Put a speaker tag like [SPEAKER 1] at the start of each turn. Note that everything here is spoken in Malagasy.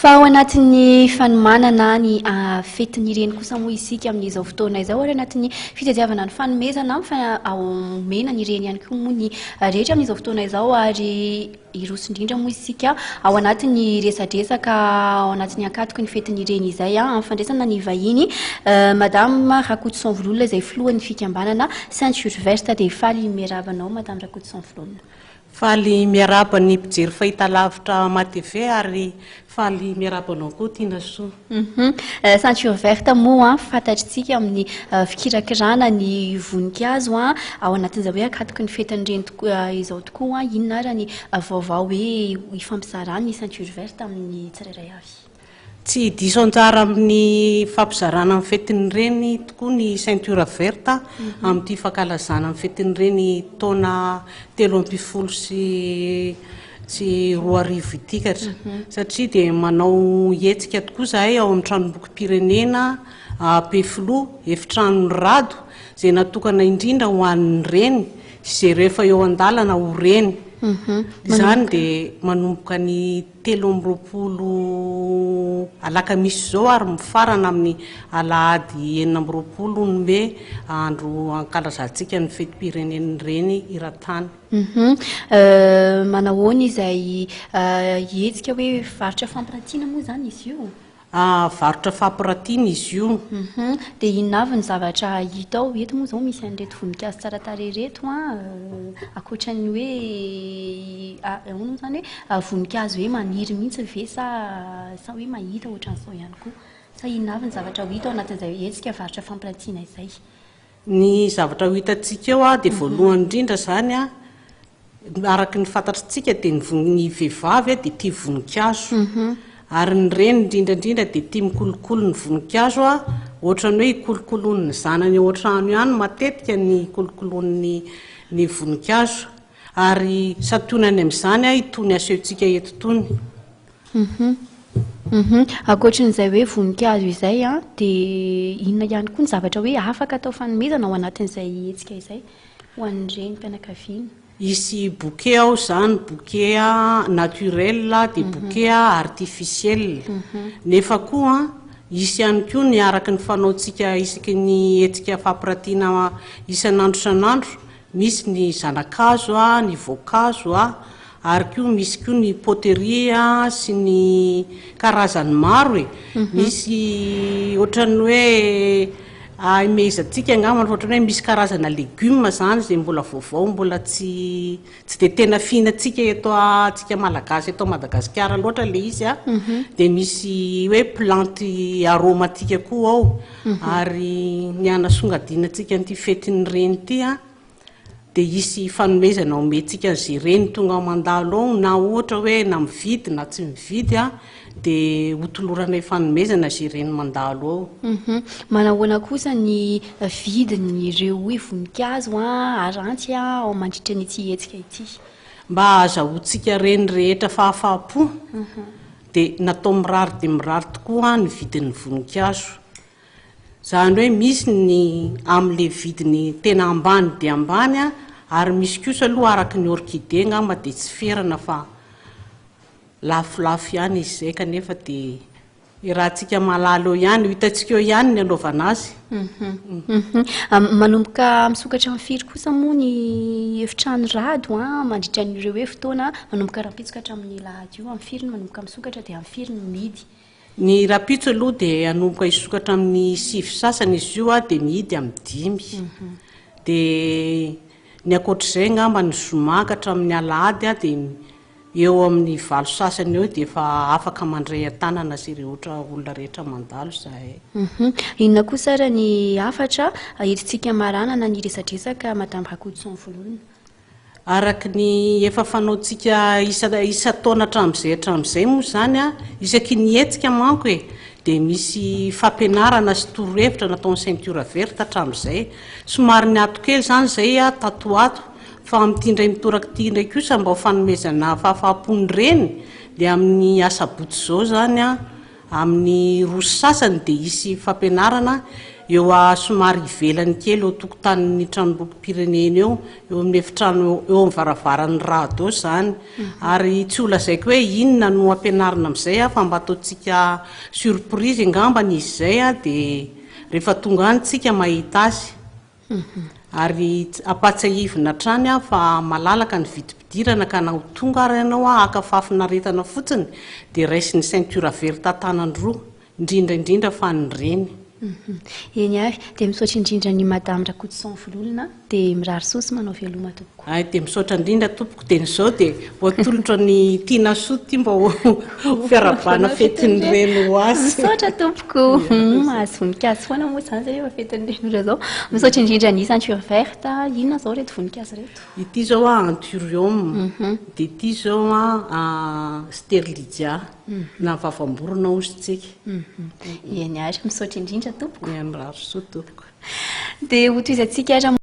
[SPEAKER 1] Fa ao anatin'ny fanomanana ny fetin'ny reny kosa moa isika amin'izao fotoana izao ary anatin'ny fitadiavana ny fanomezana fa omena ny reny ihany koa moa ny rehetra amin'izao fotoana izao ary hiroso indrindra moa isika ao anatin'ny resadresaka ao anatin'ny ankatoky ny fetin'ny reny izay amin'ny fandraisana ny vahiny Madame Rakotoson Vololona izay filohan'ny fikambanana Ceinture Verte dia faly miarahaba anao Madame Rakotoson Vololona.
[SPEAKER 2] Faly miarahaba ny mpijery fahitalavitra MATV ary faly miarahaba anao koa Tinasoa.
[SPEAKER 1] Ceinture verte moa fantatritsika amin'ny fikirakirana ny voninkazo ao anatin'izay hoe ankatoky ny fetin'ny reny izao tokoa. Inona ary ny vaovao hoe hifampizarana ny ceinture verte amin'ny tsirairay avy?
[SPEAKER 2] Tsy diso anjara amin'ny fampizarana ny fetin'ny reny tokoa ny Ceinture verte amin'ity fankalazana ny fetin'ny reny taona 2013 ity ka satria dia manao hetsika tokoa izahay ao amin'ny tranombokim-pirenena Ampefiloha, efitranon'ny Rado, izay natokana indrindra ho an'ny reny sy izay rehefa eo an-dalana ho reny. Izany dia manomboka ny 23 alakamisy izao ary mifarana amin'ny alahady 26 mey, andro ankalazantsika ny fetim-pirenen'ny reny eran-tany.
[SPEAKER 1] Manahoana izay hetsika hoe varotra fampirantiana moa izany izy io?
[SPEAKER 2] Varotra fampiratiana izy io.
[SPEAKER 1] Dia inona avy ny zavatra hita ao? Eto moa izao misy an'ireto voninkazo tsara tarehy ireto an, ankoatra ny hoe ahoana moa izany hoe voninkazo hoe maniry mihitsy ve sa sa hoe mahita ohatran'izao ihany koa? Sa inona avy ny zavatra ho hita ao anatin'izay hetsika varotra fampiratiana izay?
[SPEAKER 2] Ny zavatra ho hitantsika eo dia voalohany indrindra izany an, Araka ny fantatritsika dia ny ny vehivavy dia tia voninkazo. Ary ny reny indrindra indrindra dia tia mikolokolo ny voninkazo, ohatran'ny hoe ikolokoloany ny zanany ao an-trano ihany matetika ny ikolokoloany ny voninkazo. Ary santionany amin'izany itony asehontsika eto itony.
[SPEAKER 1] Ankoatran'izay hoe voninkazo izay dia inona ihany koa ny zavatra hoe afaka atao fanomezana ao anatin'izay hetsika izay? Ho an'ny renim-pianakaviana.
[SPEAKER 2] Hisy bouquet ao izany, bouquet naturel dia bouquet artificiel. Nefa koa hisy ihany koa ny araka ny fanaontsika isaky ny hetsika fampiratiana isan'andro isan'andro, misy ny zana-kazo, ny voankazo ary koa misy koa ny poterie sy ny karazany maro e! Misy ohatran'ny hoe ahimehezantsika angambany fa ohatran'ny hoe misy karazana legume zany izay mbola vaovao mbola tsy tsy dia tena fihinantsika eto antsika malagasy eto Madagasikara loatra ilay izy a, dia misy hoe plante aromatique koa ao ary ny hanasongadinantsika an'ity fetin'ny reny ity a, dia hisy fanomezana omentsika an'izay reny tonga mandalo ao na ohatra hoe na mividy na tsy mividy dia hotoloranay fanomezana izay reny mandalo ao.
[SPEAKER 1] Manahoana kosa ny vidin'ireo hoe voninkazo aranty ao mandritra ny ity hetsika ity?
[SPEAKER 2] Mba hahazahoantsika reny rehetra fahafaham-po dia natao mirary dia mirary tokoa ny vidin'ny voninkazo. Izany hoe misy ny amin'ilay vidiny tena ambany dia ambany ary misy kosa aloha araka ny orchidée angamba dia tsy ferana fa lafolafo ihany izy izay kanefa dia iarahantsika mahalala eo ihany, ho hitantsika eo ihany ny hanaovana azy.
[SPEAKER 1] Manomboka misokatra amin'ny firy kosa moa ny efitrano rado mandritra an'ireo hoe fotoana manomboka rahampitso ka hatramin'ny alahady io, amin'ny firy no manomboka misokatra dia amin'ny firy no mihidy?
[SPEAKER 2] Ny rahampitso aloha dia hanomboka hisokatra amin'ny sivy sasany izy io dia mihidy amin'ny dimy. Dia ny ankoatr'izay angamba ny zoma ka hatramin'ny alahady dia eo amin'ny valo sasany eo dia efa afaka mandray an-tanana izay rehetra olona rehetra mandalo izahay.
[SPEAKER 1] Inona kosa ary ny hafatra entintsika hamaranana ny resadresaka Madame Rakotoson Vololona?
[SPEAKER 2] Araka ny efa fanaontsika isan-taona hatramin'izay hatramin'izay moa izany, isaky ny hetsika manko e, dia misy fampianarana sy torohevitra nataon'ny ceinture verte hatramin'izay. Somary niato kely izany izay tato ho ato, fa amin'ity indray mitoraka ity indray kosa mba ho fanomezana fahafaham-po ny reny dia amin'ny asabotsy izao izany. Amin'ny 2h30 dia hisy fampianarana eo somary ivelany kely eo tokotanin'ny tranombokim-pirenena eo, eo amin'ny efitrano eo amin'ny varavaran'ny rado eo izany. Ary tsy ho lazaiko hoe inona no ampianarina amin'izay fa mba ataontsika surprise angambany izy izay dia rehefa tonga any tsika mahita azy. Ary ampahatsiahivina hatrany aho fa malalaka ny vidim-pidirana ka na ho tonga ary ianao haka fahafinaretana fotsiny dia raisin'ny ceinture verte an-tanan-droa, indrindra indrindra fa ny reny.
[SPEAKER 1] Eny ary, dia misaotra indrindra an'i Madame Rakotoson Vololona, dia mirary soa sy manao veloma tompoko.
[SPEAKER 2] Ay, dia misaotra indrindra tompoko, dia ny izao dia voatolotra ny Tiana Soa ity mba ho fiarahabana fetin'ny reny ho azy.
[SPEAKER 1] Misaotra tompoko. Mahazo voninkazo foana moa izany izay efa fetin'ny reny ohatra izao. Misaotra indrindra ny ceinture verte. Inona izao ireto voninkazo ireto?
[SPEAKER 2] Ity izao anthurium, dia ity izao sterlidia na vavamborona hozy tsika.
[SPEAKER 1] Eny ary, misaotra indrindra tompoko.
[SPEAKER 2] Mirary soa tompoko.
[SPEAKER 1] Dia hotohizantsika ary.